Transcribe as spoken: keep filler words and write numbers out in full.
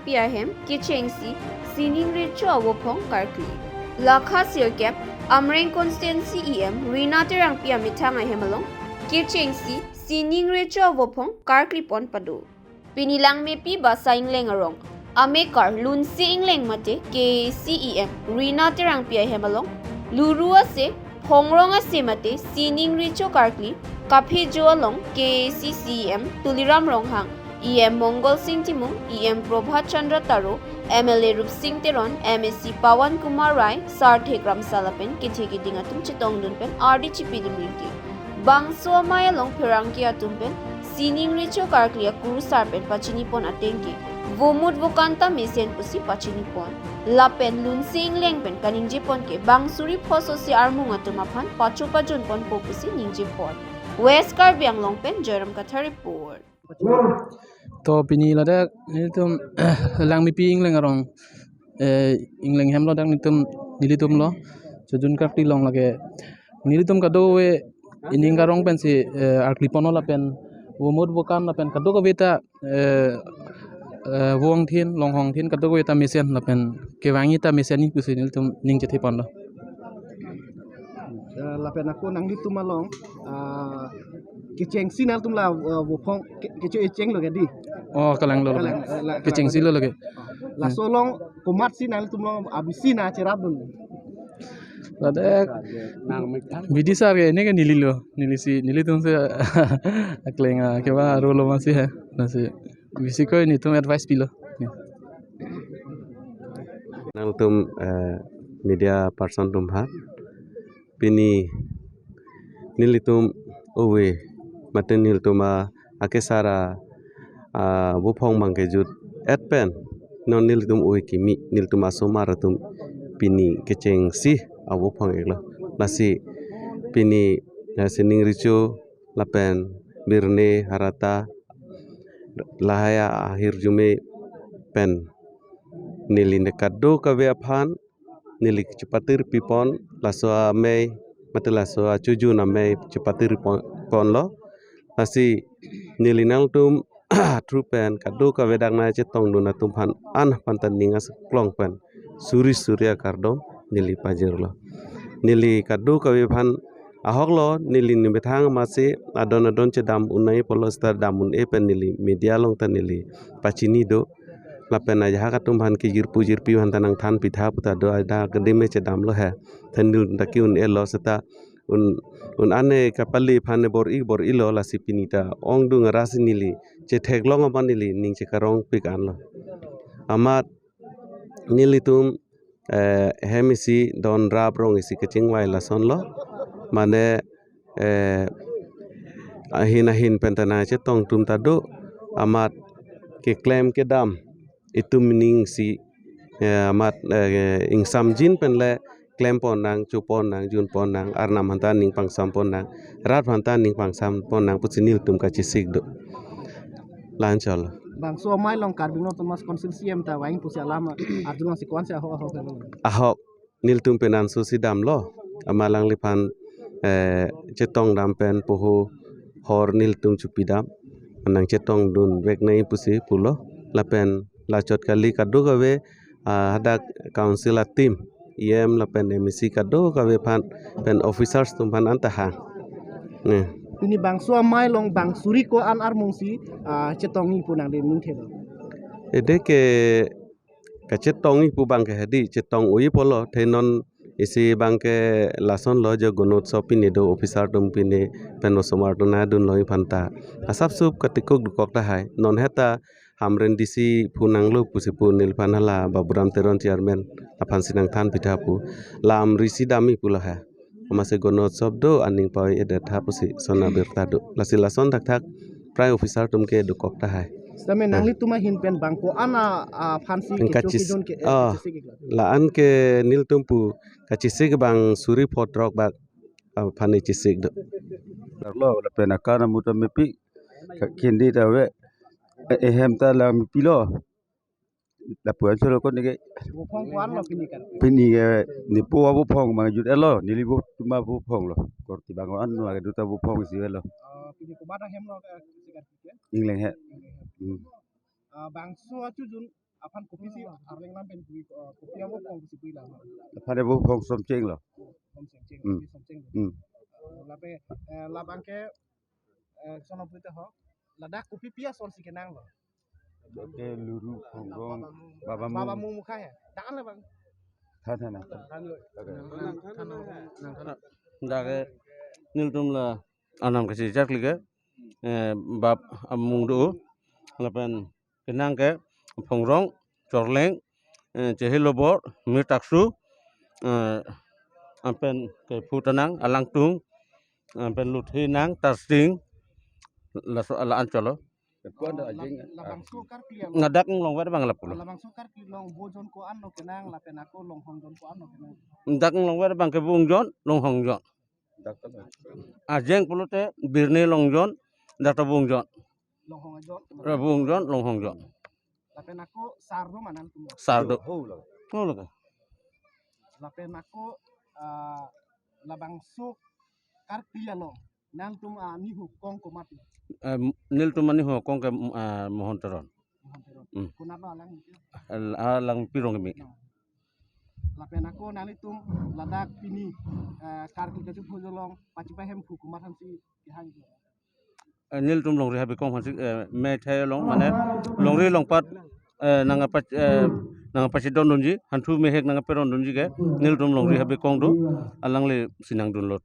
Terangpi ahem kechengsi sining recho avophong karkli. Lakha sirkep Amreng constituency E M Rina Terangpi amethang ahem along kechengsi sining recho avophong karkli pon pado. Pini Langmepi Basa Ingleng arong amekar Lunse Ingleng mate K A A C E M Rina Terangpi ahem along luru ase, phongrong ase mate sining recho karkli kaphejo along K A A C C E M Tuliram Ronghang, E M Mongol Sing Timung, E M Prabhat Chandra Taro, M L A Rupsing Teron, M A C Pawan Kumar Rai, Sarthek Ramsa lapen kethe keding atum chetongdun pen ardi chipidun rinti. Bangso amei along pherangke atum pen sining recho karkli akurusar pen pachini pon ateng ke vomut vokan ta mesen pusi pachini pon. Lapen Lunse Ingleng pen kaningje pon ke bang suri pho sosi armung atum aphan pacho pajun ponpo pusi ningje pon. West Karbi Anglong pen Joyram Kathar report. To pini ladak nelitum Langmepi Ingleng arong, eh, Ingleng hem lo dak nelitum, nelitum lo chojun karkli long lake nelitum kadokave ining karong pensi, eh, arkli ponlo lapen vomut vokan lapen kadokave ta, eh, eh, vongthin longhongthin kadokave ta mesen lapen kevangji ta mesen ni pusi nelitum ning chethe ponlo. Eh, lapen ako nanglitum along, ah, kechengsi nangtum la, eh, vophong ke-, kecho echeng lo ke dei? Oh, kalang lo, kalang, eh, la-, kechengsi lo lake. Laso along komatsi nangtum along abisi nangcherapdun? Ladak bidisar ke ini ke neli lo, neli si, nelitum si akleng, ah, keba rolo masi he, lasi bisi ko nelitum advice pilo. Nangtum, eh, media person atum aphan, pini nelitum ove mate nelitum a, akesar a, a, vophong abang kejut et pen non nelitum ove kimi, nelitum asomar atum pini kechengsi avophong iklo. Lasi pini, eh, sining recho lapen birne harata lahai ahirjume pen neli ne kadokave aphan neli chepatir pipon, laso amei mate laso achojun amei chepatir pon, ponlo. Lasi neli nangtum through pen kadokave dak nangchetongdun atum aphan an aphan ta ning asklong pen suri suri akardom neli pajirlo. Neli kadokave aphan ahok lo, neli nemethang masi adon adon chedam un-e pulo seta dam un-e pen neli media along ta neli pachini do. Lapen ajahak atum aphan ke jirpo jirpi aphan ta nangthan pitha puta do, ada kedeme chedamlo he. Thandil ta ke-un-elo seta un, un ane kapali aphan ne bor-i bor-ilo, lasi pini ta ongdung arasi neli chetheklong aban neli ning chekarong pik anlo. Amat nelitum, eh, hem isi don rap rong isi kachingvai lasonlo. Mane, eh, ahin ahin pen ta nangchetong atum ta do, amat keklem kedam itum ning si, eh, amat, eh, ingsamjin pen le klem pon nang, cho pon nang, jun pon nang, arnam aphan ta ning pangsam pon nang, rat aphan ta ning pangsam pon nang pusi nelitum kachesik do. Lanchol. Bangso amei along Karbi Anglong Autonomous Council C E M ta vang pusi alam arjulongsi ko-ansi ahok ahok helo? Ahok, nelitum penanso si damlo, amat alangliphan, eh, chetong dam pen poho hor nelitum chopidam, nangchetongdun vek nai pusi pulo, lapen lachot kali kadokave, ah, hadak council a team, E M lapen M A C kadokave aphan pen officers atum aphan anta hang. Ne. Pini bangso amei along bang suri ko-an armung si, ah, chetongji pu nangli ning thelo? Ede ke kachetongji pu abang ke hedi chetong-oi pulo, the non isi abang ke lasonlo je Ganotsav pine do, officer atum pine pen osomar atum nangdunlo aphan ta asapso katikuk dokok tahai. Non heta Hamren D C pu nanglo pusi pu neliphan hala Baburam Teron chairman aphansi nangthan pitha pu. La Amri si damji pulo ha. Amatsi Ganotsav do, aning pavoi-edet tha pusi son abirta do. Lasi lason thakthak prai officer atum ke dokok tahai. Sitame nanglitum ahin pen bang ko-an aphansi kecho kachis-, kedun ke, eh, ah, kachesik iklo? La-an ke nelitum pu kachesik bang suri pho throk bak, ah, aphan chesik do. Lo lapen akan amuta mepi, ka-, kendi ta ave, eh, ehem ta Langmepi lo. Lapu-an solo ko neke. Vophong ko-an lo pini kan? Pini ke nepo avophong abang jut-etlo, neli vo tuma vophong lo. Korti bang ko-an lo, adu ta vophong isi lo. Ah, pini komat ahem lo ke, si karkli ke? Ingleng he. Hmm. Ah, bangso achojun aphan kopisi arleng lam pen pu, eh, kopi avo phong pusi pu lang. Aphan avo phong somcheng lo. Phong somcheng, Hmm. Somcheng. Hmm. Eh, lapen, eh, labang ke, eh, sono pulote ho. Ladak kopi pi ason si kenanglo. Ke Luru, Phongrong, Baba Baba Mung. Mung mukha he. Dak an le bang. Than than. Than lo. Okay. Dak ke nelitum la anam kachechak lake, eh, Baba Mung do. Lapen kenang ke Phongrong, Chorleng, eh, Chehilobor, Mirtaksu, eh, anpen ke Phutanang, Alangtung, anpen Luthenang, Tarsing, laso ala ancholo. Kuan da ajing. Labangso karkli along. Ngadak longver bang lapulo. Labangso karkli along vojon ko-an lo kenang lapen ako longhong jon ko-an lo kenang. Dak longver bang ke vung jon, longhong jon. Dak ta. Ajeng pulote birni long jon, dak ta vung jon. Longhong jon. Eh, vung jon, longhong jon. Lapen ako sar do ma nangtum. Sar do. Ho lo. Ho lo ke. Lapen ako, ah, labangso karkli along nangtum, ah, nihu kong komat lo? Eh, nelitum anihu kong ke, ah, Mohon Teron. Mohon Teron. Hmm. Konat lo alang? Al-, alang Pirong kami. Lapen ako nanglitum ladak pini, eh, karkli kachepho along pachipahem pu komat aphan si kehang? Eh, nelitum longri habe kong aphan si, eh, methai along mane longri longpat, eh, nangkapa-, eh, nangkapachedondunji, hanthu mehek nangkaperondunji ke nelitum longri habe kong do, alanglisi nangdunlo.